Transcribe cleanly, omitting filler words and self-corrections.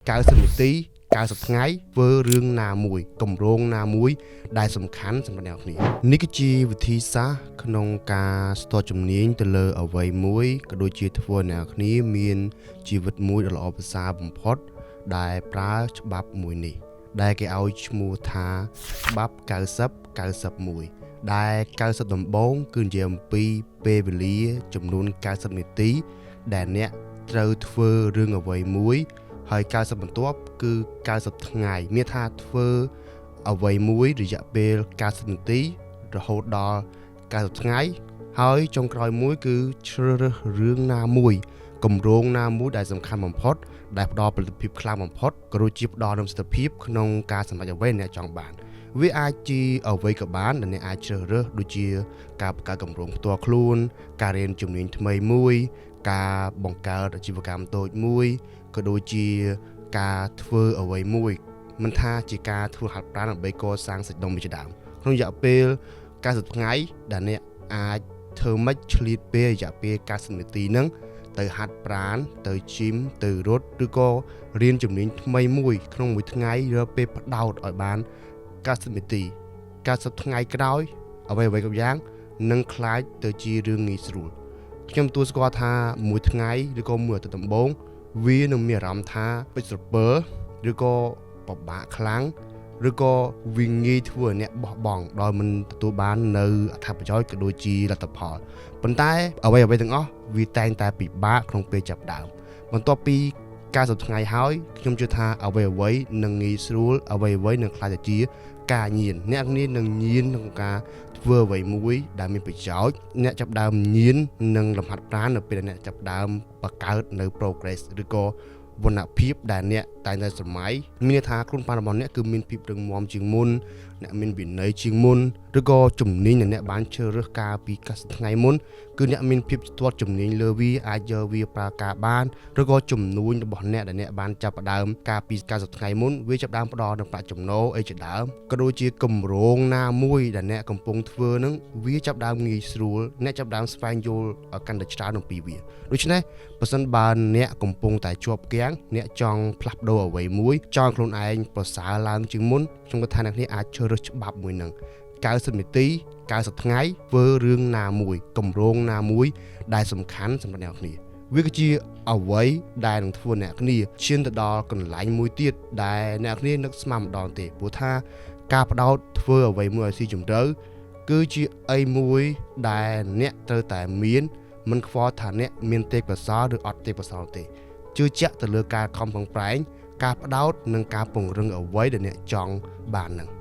90នាទី90ថ្ងៃធ្វើរឿងណាមួយគម្រោងណាមួយ ដែលសំខាន់សម្រាប់អ្នកគ្នានេះគឺជាវិធីសាស្ត្រក្នុងការស្ទាត់ជំនាញទៅលើអ្វីមួយក៏ដូចជាធ្វើឲ្យអ្នកគ្នាមានជីវិតមួយដ៏ល្អប្រសើរបំផុត ដែលប្រើច្បាប់មួយនេះ ដែលគេឲ្យឈ្មោះថាច្បាប់90 91ដែល90ដំបូងគឺនិយាយអំពីពេលវេលាចំនួន90នាទី ដែលអ្នកត្រូវធ្វើរឿងអ្វីមួយ ហើយ90បន្ទាប់គឺ90ថ្ងៃមានថាធ្វើអ្វីមួយរយៈពេល90នាទីរហូតដល់90ថ្ងៃ ហើយចុងក្រោយមួយគឺជ្រើសរើសរឿងណាមួយគម្រោងណាមួយដែលសំខាន់បំផុត ដែលផ្ដល់ផលិតភាពខ្លាំងបំផុតក៏ដូចជាផ្ដល់នូវប្រសិទ្ធភាពក្នុងការសម្រេចអ្វីដែលអ្នកចង់បានវាអាចជាអ្វីក៏បានដែលអ្នកអាចជ្រើសរើសដូចជាការបង្កើតគម្រោងផ្ទាល់ខ្លួន ការរៀនជំនាញថ្មីមួយ ការបង្កើតអាជីវកម្មតូចមួយក៏ដូចជាការធ្វើអ្វីមួយមិនថាជាការធ្វើហាត់ប្រាណដើម្បីកសាងសាច់ដុំជាដើមក្នុងរយៈពេល90ថ្ងៃដែលអ្នកអាចធ្វើម៉េចឆ្លៀតពេលរយៈពេល90នាទីហ្នឹងទៅហាត់ប្រាណទៅ gym ទៅរត់ឬក៏រៀនជំនាញថ្មីមួយក្នុងមួយថ្ងៃឬពេលផ្ដោតឲ្យបាន90នាទី90ថ្ងៃក្រោយអ្វីអ្វីគ្រប់យ៉ាងនឹងក្លាយទៅជារឿងងាយស្រួលខ្ញុំទទួលស្គាល់ថាមួយថ្ងៃឬក៏មួយអាទិត្យដំបូងវានឹងមានអារម្មណ៍ថាពេចស្រពើឬក៏ពិបាកខ្លាំងឬក៏វាងាយធ្វើឲ្យអ្នកបោះបង់ដោយមិនទទួលបាននៅអត្ថប្រយោជន៍ក៏ដូចជាលទ្ធផលប៉ុន្តែអ្វីអ្វីទាំងអស់វាតែងតែពិបាកក្នុងពេលចាប់ដើមបន្ទាប់ពី90ថ្ងៃហើយខ្ញុំជឿថាអ្វីអ្វីនឹងងាយស្រួលអ្វីអ្វីនឹងក្លាយទៅជាការញៀនអ្នកគ្នានឹងញៀនក្នុងការធ្វើអ្វីមួយដែលមានប្រយោជន៍អ្នកចាប់ដើមញៀននឹងលំហាត់ប្រាណនៅពេលដែលអ្នកចាប់ដើមបង្កើតនៅ progress ឬក៏វណ្ណភាពដែលអ្នកតែងតែស្រមៃមានន័យថាខ្លួនប្រាណរបស់អ្នកគឺមានភាពរឹងមាំជាងមុនអ្នកមានវិន័យជាងមុនឬក៏ជំនាញដែលអ្នកបានជ្រើសរើសកាលពី90ថ្ងៃមុនគឺអ្នកមានភាពស្ទាត់ជំនាញលើវាអាចយកវាប្រើការបានឬក៏ជំនួញរបស់អ្នកដែលអ្នកបានចាប់ផ្ដើមកាលពី90ថ្ងៃមុនវាចាប់ផ្ដើមផ្ដល់នូវប្រាក់ចំណូលអីជាដើមក៏ដូចជាគម្រោងណាមួយដែលអ្នកកំពុងធ្វើនឹងវាចាប់ផ្ដើមងាយស្រួលអ្នកចាប់ផ្ដើមស្វែងយល់កាន់តែច្រើនអំពីវាដូច្នេះបើសិនបើអ្នកកំពុងតែជាប់គាំងអ្នកចង់ផ្លាស់ប្ដូរអ្វីមួយចង់ខ្លួនឯងប្រសើរឡើងជាងមុនខ្ញុំគិតថាអ្នកនេះអាចជ្រើសរើសច្បាប់មួយនឹង90នាទី90ថ្ងៃធ្វើរឿងណាមួយគម្រោងណាមួយដែលសំខាន់សម្រាប់អ្នកគ្នាវាគឺជាអ្វីដែលនឹងធ្វើអ្នកគ្នាឈានទៅដល់កន្លែងមួយទៀតដែលអ្នកគ្នានឹកស្មានម្ដងទេព្រោះថាការផ្ដោតធ្វើអ្វីមួយឲ្យស៊ីជម្រៅគឺជាអីមួយដែលអ្នកត្រូវតែមានមិនខ្វល់ថាអ្នកមានទេពកោសល្យឬអត់ទេពកោសល្យទេជឿជាក់ទៅលើការខំប្រឹងប្រែងការផ្ដោតនិងការពង្រឹងអ្វីដែលអ្នកចង់បាននឹង។